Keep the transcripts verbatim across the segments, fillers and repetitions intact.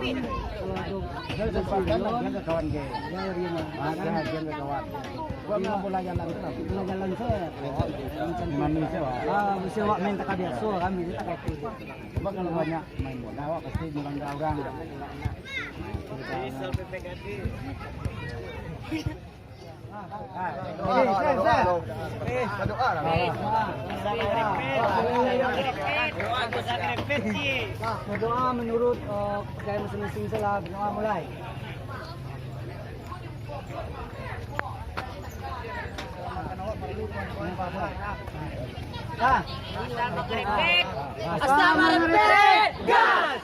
Kalau untuk Jalan sempatan lah, jalan kawan ke. Ya, ya, ya. Ah, jalan, jalan kawan. Gua nggak bola jalan tu lah. Bola jalan saya. Manusia, Pak. Ah, bisa awak main tak biasa, kami tak kayak itu. Cuma kalau banyak main bola, awak pasti melanggar orang. Berdoa menurut, eh, kepercayaan masing-masing salah. Berdoa mulai. Astagfirullahaladzim. Gas.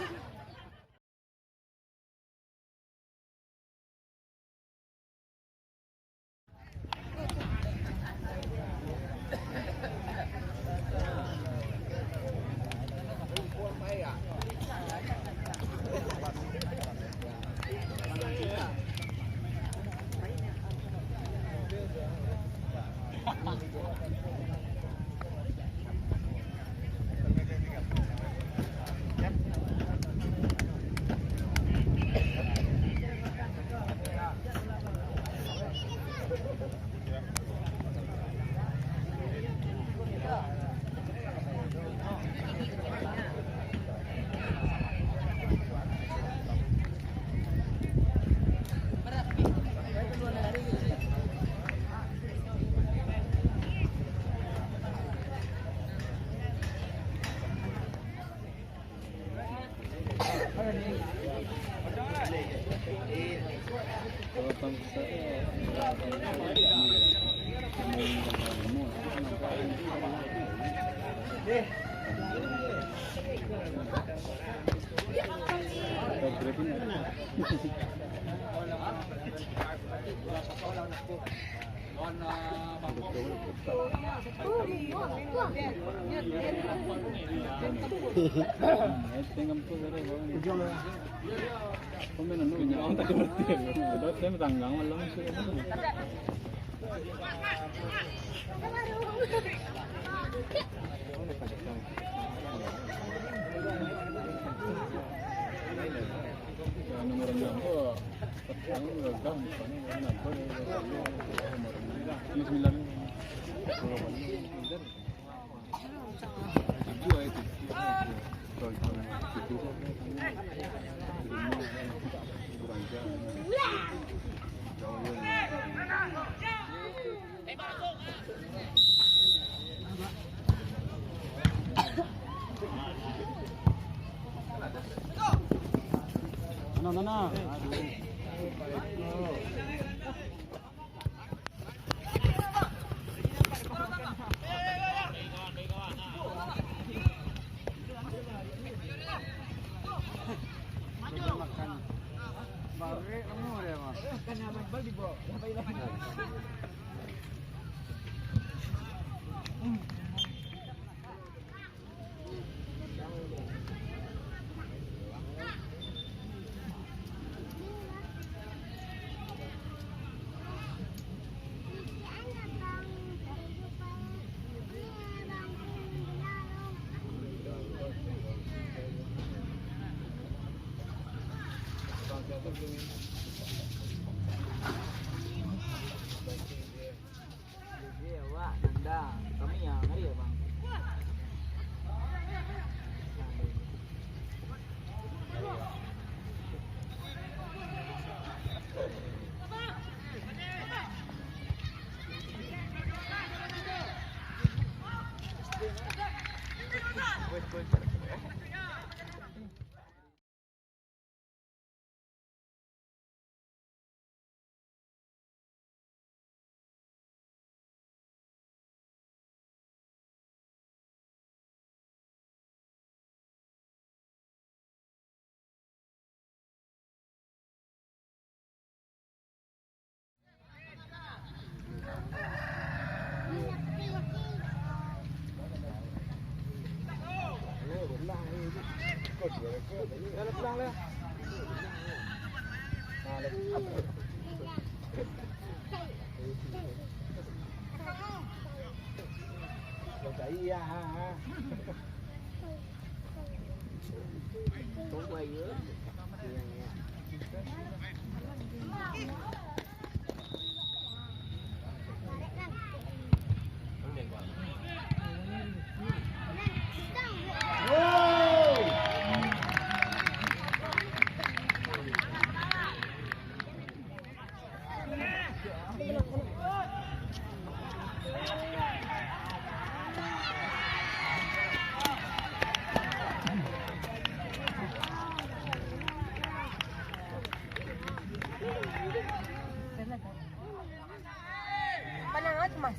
Panang aja, Mas.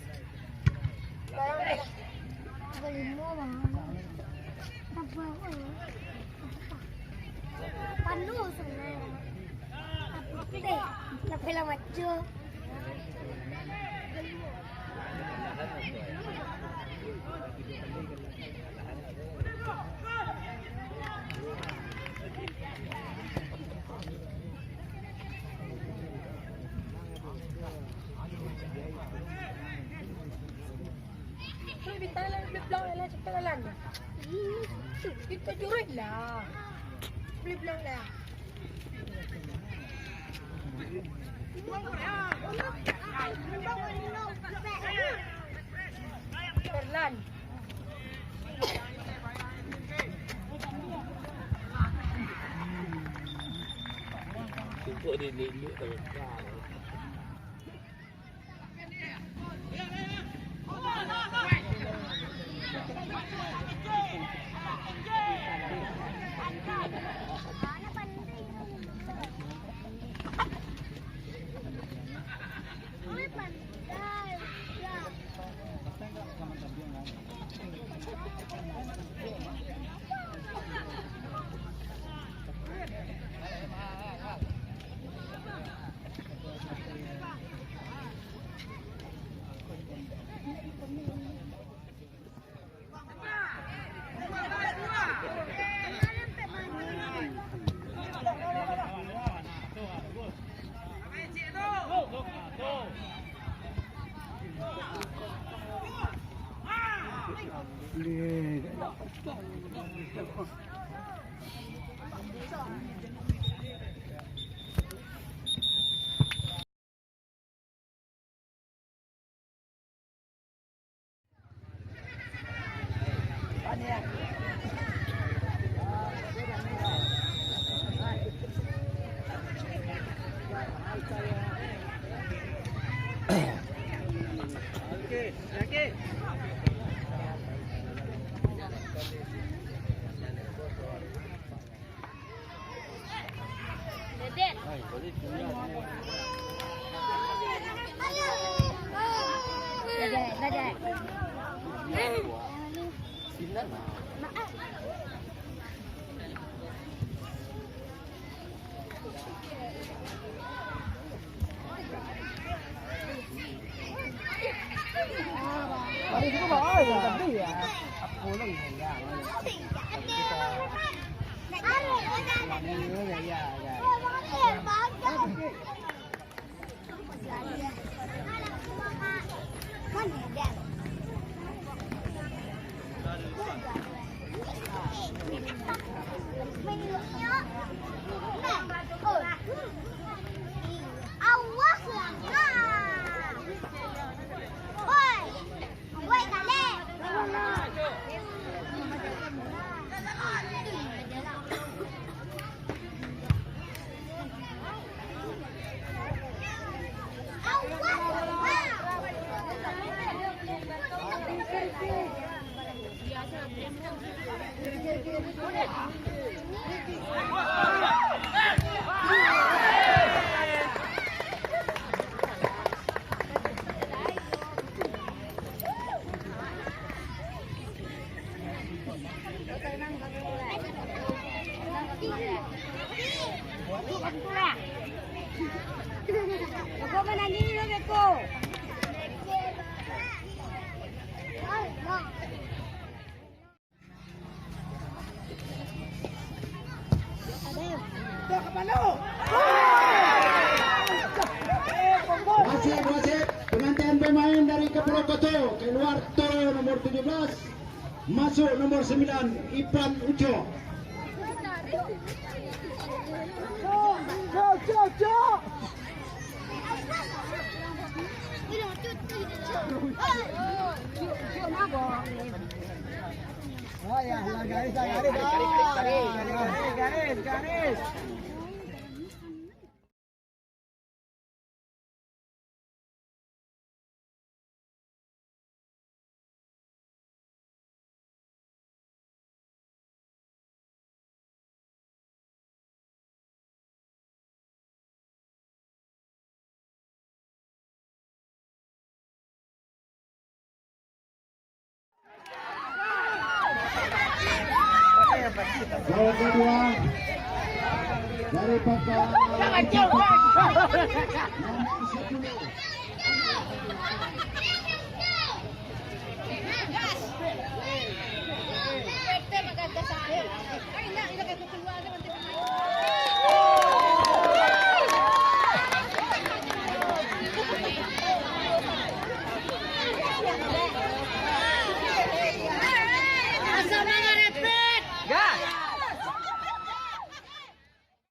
Barang Balimo, Bang. Apa, apa? Panuh sana. Apa teh? Kenapa lah maco? Kalau bintang lah, bintang lah, cepat lah. Kita jurus lah. Bintang lah. Berlan. Cukup dia elok tak kekal. Wasit, wasit, pengantian pemain dari Kepulauan Koto, keluar Toro nomor tujuh belas, masuk nomor sembilan, Ipan Ucok. Oh ya, garis, garis, garis, garis, garis, garis. Gol kedua dari Paka. Nomor sepuluh.